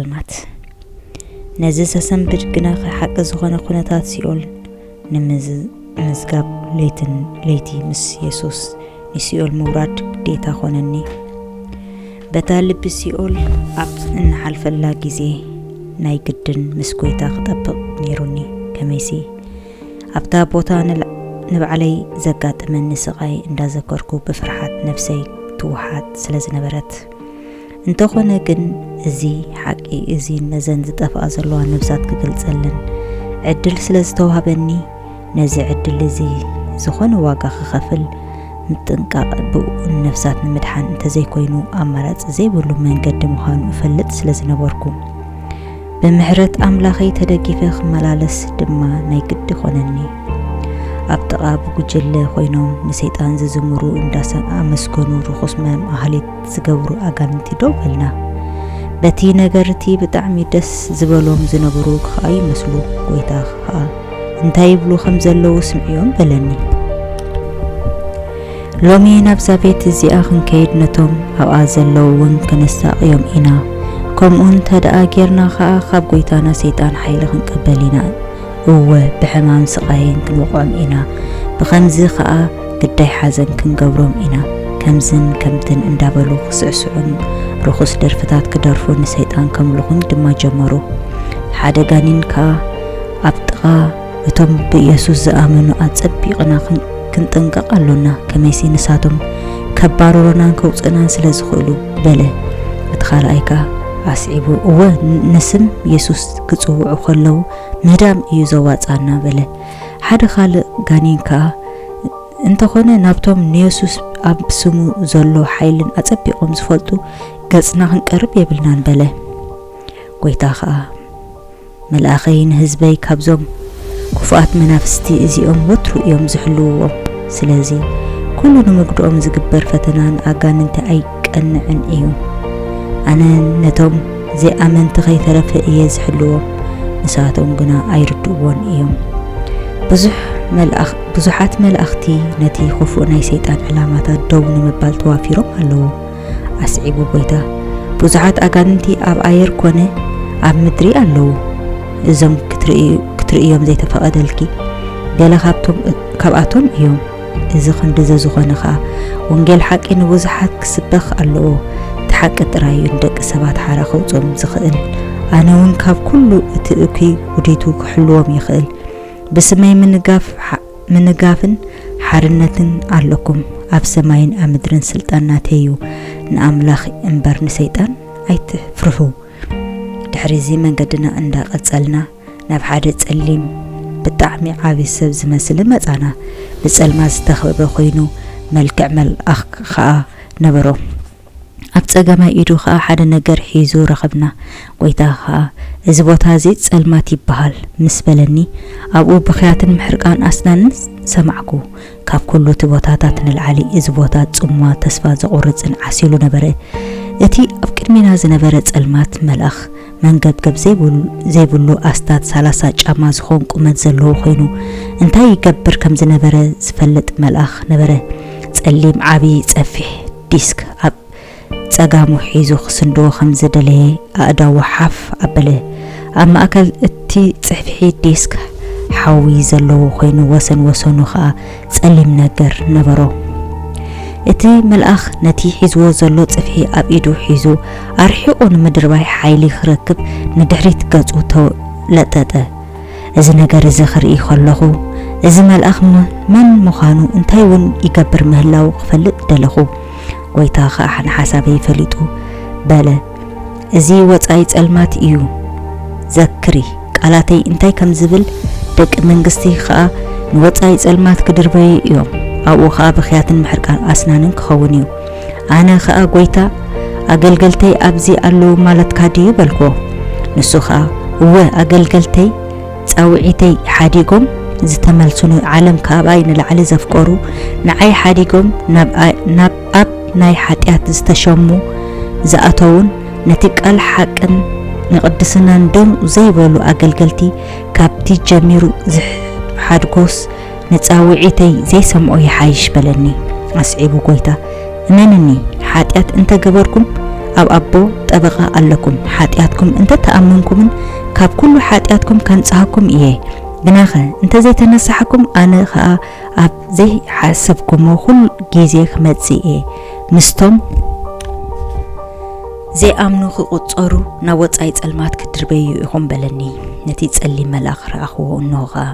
ጸልማት። ነዚ ዘሰንብድ ግና ሓቂ ዝኾነ ኩነታት ሲኦል ንምዝጋብ ለይትን ለይቲ ምስ የሱስ ንሲኦል ምውራድ ግዴታ ኾነኒ። በታ ልቢ ሲኦል ኣብ እንሓልፈላ ግዜ ናይ ግድን ምስ ጐይታ ክጠብቕ ነይሩኒ። ከመይሲ ኣብታ ቦታ ንባዕለይ ዘጋጠመኒ ስቓይ እንዳዘከርኩ ብፍርሓት ነፍሰይ ትወሓጥ ስለ ዝነበረት። እንተኾነ ግን እዚ ሓቂ እዚ ነዘን ዝጠፍኣ ዘለዋ ነብሳት ክገልጸለን ዕድል ስለ ዝተዋህበኒ፣ ነዚ ዕድል እዚ ዝኾነ ዋጋ ክኸፍል ምጥንቃቕ ብኡ ነፍሳት ንምድሓን እንተዘይኮይኑ ኣማራጺ ዘይብሉ መንገዲ ምዃኑ እፈልጥ ስለ ዝነበርኩ፣ ብምሕረት ኣምላኸይ ተደጊፈ ክመላለስ ድማ ናይ ግዲ ኾነኒ። ኣብ ጥቓ ብጉጅለ ኮይኖም ንሰይጣን ዝዝምሩ እንዳሰ-፣ ኣመስገኑ ርኹስ መማህሌት ዝገብሩ ኣጋንንቲ ደው በልና። በቲ ነገር እቲ ብጣዕሚ ደስ ዝበሎም ዝነበሩ ከኣ ይመስሉ። ጎይታ ከኣ እንታይ ይብሉ ከም ዘለዉ ስምዕዮም በለኒ። ሎሚ ናብዛ ቤት እዚኣ ክንከይድ ነቶም ኣብኣ ዘለዉ እውን ከነሳቕዮም ኢና። ከምኡ እንተ ደኣ ጌርና ኸኣ ካብ ጎይታና ሰይጣን ሓይሊ ክንቀበል ኢና። እወ፣ ብሕማም ስቓይን ክንወቕዖም ኢና። ብኸምዚ ኸኣ ግዳይ ሓዘን ክንገብሮም ኢና። ከምዝን ከምትን እንዳበሉ ክስዕስዑን ርኹስ ደርፍታት ክደርፉን ንሰይጣን ከምልኹን ድማ ጀመሩ። ሓደ ጋኔን ከኣ ኣብ ጥቓ እቶም ብኢየሱስ ዝኣመኑ ኣጸቢቕና ክን-፣ ክንጥንቀቕ ኣሎና፣ ከመይሲ ንሳቶም ከባርሩናን ከውጽእናን ስለ ዝኽእሉ በለ። እቲ ካልኣይ ከኣ ኣስዒቡ፣ እወ፣ ን-፣ ንስም የሱስ ክጽውዑ ከለዉ ምህዳም እዩ ዘዋጽኣና በለ። ሓደ ካልእ ጋኔን ከኣ፣ እንተኾነ ናብቶም ንየሱስ ኣብ ስሙ ዘሎ ሓይልን ኣጸቢቖም ዝፈልጡ ገጽና ክንቀርብ የብልናን በለ። ጐይታ ኸኣ፣ መልኣኸይ ንህዝበይ ካብዞም ክፉኣት መናፍስቲ እዚኦም ወትሩ እዮም ዝሕልውዎም። ስለዚ ኩሉ ንምጉድኦም ዝግበር ፈተና ንኣጋንንቲ ኣይቀንዕን እዩ። ኣነ ነቶም ዘይኣመንቲ ከይተረፈ እየ ዝሕልዎም፣ ንሳቶም ግና ኣይርድእዎን እዮም። ብዙሕ መልኣኽ-፣ ብዙሓት መላእኽቲ ነቲ ክፉእ ናይ ሰይጣን ዕላማታት ደው ንምባል ተዋፊሮም ኣለዉ። ኣስዒቡ ጐይታ፣ ብዙሓት ኣጋንንቲ ኣብ ኣየር ኰነ ኣብ ምድሪ ኣለዉ። እዞም ክትርእዩ-፣ ክትርእዮም ዘይተፈቐደልኪ ገለ ካብቶም፣ ካብኣቶም እዮም። እዚ ክንዲ ዘዝኾነ ኸኣ፣ ወንጌል ሓቂ ንብዙሓት ክስበኽ ኣለዎ። እቲ ሓቂ ጥራይ እዩ ንደቂ ሰባት ሓራ ከውጽኦም ዝኽእል። ኣነ እውን ካብ ኩሉ እቲ እኩይ ውዲቱ ክሕልዎም ይኽእል። ብስመይ ምንጋፍ፣ ሓ-፣ ምንጋፍን ሓርነትን ኣለኩም። ኣብ ሰማይን ኣብ ምድርን ስልጣን ናተይ እዩ። ንኣምላኽ እምበር ንሰይጣን ኣይትፍርሁ። ድሕሪዚ መንገድና እንዳቐጸልና፣ ናብ ሓደ ጸሊም ብጣዕሚ ዓቢ ሰብ ዝመስል መጻና። ብጸልማት ዝተኸበበ ኮይኑ፣ መልክዕ መልኣኽ ኸኣ ነበሮ። ኣብ ጸጋማይ ኢዱ ኸኣ ሓደ ነገር ሒዙ ረኸብና። ጐይታ ኸኣ፣ "እዚ ቦታ እዚ ጸልማት ይበሃል" ምስ በለኒ፣ ኣብኡ ብኽያትን ምሕርቃን ኣስናንን ሰማዕኩ። ካብ ኩሉ እቲ ቦታታት ንላዕሊ፣ እዚ ቦታ ጽምዋ፣ ተስፋ ዘቑርጽን ዓሲሉ ነበረ። እቲ ኣብ ቅድሜና ዝነበረ ጸልማት መልኣኽ፣ መንገብገብ ዘይብሉ፣ ዘይብሉ ኣስታት ሰላሳ ጫማ ዝኾን ቁመት ዘለዎ ኮይኑ፣ እንታይ ይገብር ከም ዝነበረ ዝፈልጥ መልኣኽ ነበረ። ጸሊም ዓቢ ጸፊሕ ዲስክ ኣብ ጸጋሙ ሒዙ ክስንድዎ ከም ዝደለየ ኣእዳዉ ሓፍ ኣበለ። ኣብ ማእከል እቲ ጽፍሒ ዲስክ ሓዊ ዘለዎ ኮይኑ፣ ወሰን ወሰኑ ኸኣ ጸሊም ነገር ነበሮ። እቲ መልኣኽ ነቲ ሒዝዎ ዘሎ ጽፍሒ ኣብ ኢዱ ሒዙ ኣርሒቑ ንምድርባይ ሓይሊ ክረክብ ንድሕሪት ገጹ ተለጠጠ። እዚ ነገር እዚ ክርኢ ከለኹ፣ እዚ መልኣኽ ም-፣ መን ምዃኑ እንታይ እውን ይገብር ምህላዉ ክፈልጥ ደለኹ። ጐይታ ኸኣ ንሓሳበይ ፈሊጡ በለ፣ "እዚ ወጻኢ ጸልማት እዩ። ዘክሪ፣ ቃላተይ እንታይ ከም ዝብል፣ ደቂ መንግስቲ ኸኣ ንወጻኢ ጸልማት ክድርበዩ እዮም። ኣብኡ ኸኣ ብኽያትን ምሕርቃን ኣስናንን ክኸውን እዩ። ኣነ ኸኣ፣ ጐይታ፣ ኣገልገልተይ ኣብዚ ኣለዉ ማለትካ ድዩ?" በልክዎ። ንሱ ኸኣ፣ "እወ፣ ኣገልገልተይ ጻውዒተይ ሓዲጎም ዝተመልሱኒ፣ ዓለም ካብኣይ ንላዕሊ ዘፍቀሩ፣ ንዓይ ሓዲጎም ናብ ኣ-፣ ናብ ኣብ ናይ ሓጢኣት ዝተሸሙ ዝኣተዉን ነቲ ቃል ሓቅን ንቕድስናን ደው ዘይበሉ ኣገልገልቲ፣ ካብቲ ጀሚሩ ዝሓድጎስ ንጻውዒተይ ዘይሰምዖ ይሓይሽ" በለኒ። ኣስዒቡ ጐይታ፣ "እመንኒ፣ ሓጢኣት እንተ ገበርኩም፣ ኣብ ኣቦ ጠበቓ ኣለኩም፣ ሓጢኣትኩም እንተ ተኣመንኩምን ካብ ኩሉ ሓጢኣትኩም ከንጽሃኩም እየ። ግናኸ እንተ ዘይተነሳሕኩም፣ ኣነ ኸኣ ኣብ ዘይሓሰብኩሞ ኩሉ ግዜ ክመጽእ እየ። ምስቶም ዘይኣምኑ ክቑጸሩ ናብ ወጻኢ ጸልማት ክድርበዩ ኢኹም በለኒ። ነቲ ጸሊም መልኣኽ ረኣኽዎ፣ እንሆ ኸኣ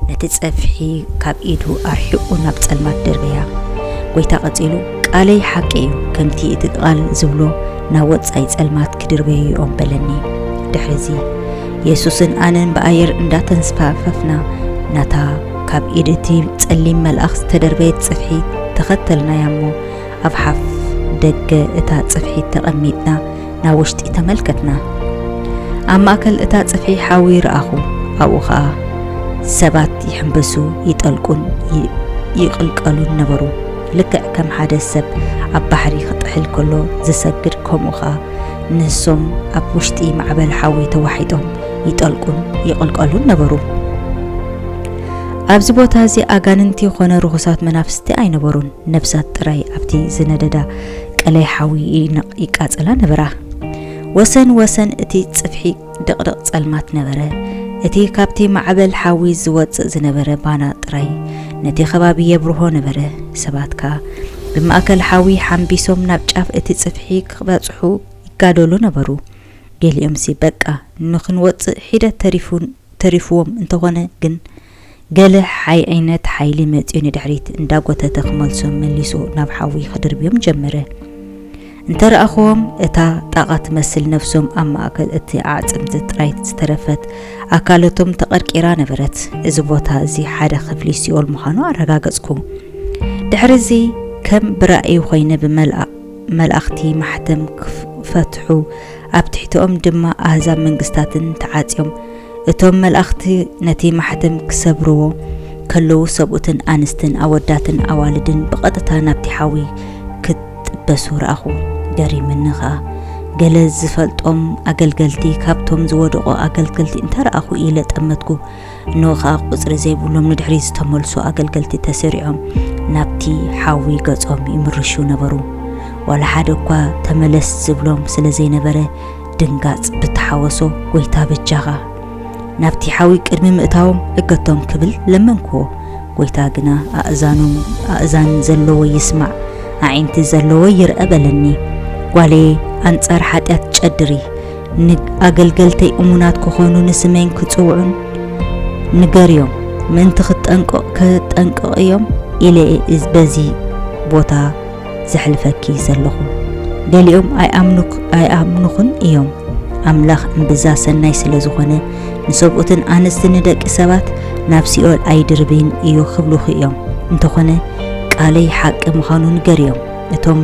ነቲ ጸፍሒ ካብ ኢዱ ኣርሒቑ ናብ ጸልማት ደርበያ። ጐይታ ቀጺሉ፣ ቃለይ ሓቂ እዩ፣ ከምቲ እቲ ቃል ዝብሎ ናብ ወጻኢ ጸልማት ክድርበዩ እዮም በለኒ። ድሕሪዚ የሱስን ኣነን ብኣየር እንዳተንሳፈፍና ናታ ካብ ኢድ እቲ ጸሊም መልኣኽ ዝተደርበየት ጽፍሒ ተኸተልናያ እሞ ኣብ ሓፍ ደገ እታ ጽፍሒ ተቐሚጥና ናብ ውሽጢ ተመልከትና። ኣብ ማእከል እታ ጽፍሒ ሓዊ ረኣኹ። ኣብኡ ኸኣ ሰባት ይሕንበሱ፣ ይጠልቁን ይ-፣ ይቕልቀሉን ነበሩ። ልክዕ ከም ሓደ ሰብ ኣብ ባሕሪ ክጥሕል ከሎ ዝሰግድ፣ ከምኡ ኸኣ ንሶም ኣብ ውሽጢ ማዕበል ሓዊ ተዋሒጦም ይጠልቁን ይቕልቀሉን ነበሩ። ኣብዚ ቦታ እዚ ኣጋንንቲ ኾነ ርኹሳት መናፍስቲ ኣይነበሩን። ነፍሳት ጥራይ ኣብቲ ዝነደዳ ቀላይ ሓዊ ይነቕ-፣ ይቃጸላ ነበራ። ወሰን ወሰን እቲ ጽፍሒ ድቕድቕ ጸልማት ነበረ። እቲ ካብቲ ማዕበል ሓዊ ዝወጽእ ዝነበረ ባና ጥራይ ነቲ ከባቢ የብርሆ ነበረ። ሰባት ከኣ ብማእከል ሓዊ ሓምቢሶም ናብ ጫፍ እቲ ጽፍሒ ክበጽሑ ይጋደሉ ነበሩ። ገሊኦምሲ በቃ ንኽንወጽእ ሒደት ተሪፉ-፣ ተሪፍዎም እንተኾነ ግን፣ ገለ ሓይ-፣ ዓይነት ሓይሊ መጺኡ ንድሕሪት እንዳጎተተ ክመልሶም፣ መሊሱ ናብ ሓዊ ክድርብዮም ጀመረ። እንተ ረኣኽዎም፣ እታ ጣቓ ትመስል ነፍሶም ኣብ ማእከል እቲ ኣዕጽምቲ ጥራይ ዝተረፈት ኣካላቶም ተቐርቂራ ነበረት። እዚ ቦታ እዚ ሓደ ክፍሊ ሲኦል ምዃኑ ኣረጋገጽኩ። ድሕሪዚ ከም ብራእይ ኾይነ ብመልኣ-፣ መላእኽቲ ማሕተም ክፈትሑ፣ ኣብ ትሕቲኦም ድማ ኣህዛብ መንግስታትን ተዓጽዮም። እቶም መላእኽቲ ነቲ ማሕተም ክሰብርዎ ከለዉ፣ ሰብኡትን ኣንስትን ኣወዳትን ኣዋልድን ብቐጥታ ናብቲ ሓዊ ክጥበሱ ረኣኹ። ገሪምኒ ኸኣ። ገለ ዝፈልጦም ኣገልገልቲ፣ ካብቶም ዝወደቑ ኣገልገልቲ እንተ ረኣኹ ኢለ ጠመትኩ። እንሆ ኸኣ ቁጽሪ ዘይብሎም ንድሕሪት ዝተመልሱ ኣገልገልቲ ተሰሪዖም ናብቲ ሓዊ ገጾም ይምርሹ ነበሩ። ዋላ ሓደ እኳ ተመለስ ዝብሎም ስለ ዘይነበረ፣ ድንጋጽ ብተሓወሶ፣ "ጐይታ በጃኻ፣ ናብቲ ሓዊ ቅድሚ ምእታዎም እገቶም" ክብል ለመንክዎ። ጐይታ ግና ኣእዛኖም፣ ኣእዛን ዘለዎ ይስማዕ፣ ኣዒንቲ ዘለዎ ይርአ በለኒ። ጓለየ፣ ኣንጻር ሓጢኣት ጨድሪ፣ ንኣገልገልተይ እሙናት ክኾኑ ንስመይን ክጽውዑን ንገርዮም፣ ምእንቲ ክጠንቀቕ-፣ ክጠንቀቕዮም ኢለ እየ በዚ ቦታ ዘሕልፈኪ ዘለኹ። ገሊኦም ኣይኣምኑክ-፣ ኣይኣምኑኽን እዮም። ኣምላኽ እምብዛ ሰናይ ስለ ዝኾነ፣ ንሰብኡትን ኣንስቲ ንደቂ ሰባት ናብ ሲኦል ኣይድርብን እዩ ክብሉኺ እዮም። እንተኾነ፣ ቃለይ ሓቂ ምዃኑ ንገርዮም። እቶም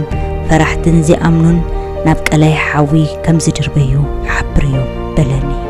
ፈራሕትን ዘይኣምኑን ናብ ቀላይ ሓዊ ከም ዝድርበዩ ሓብርዮም በለኒ።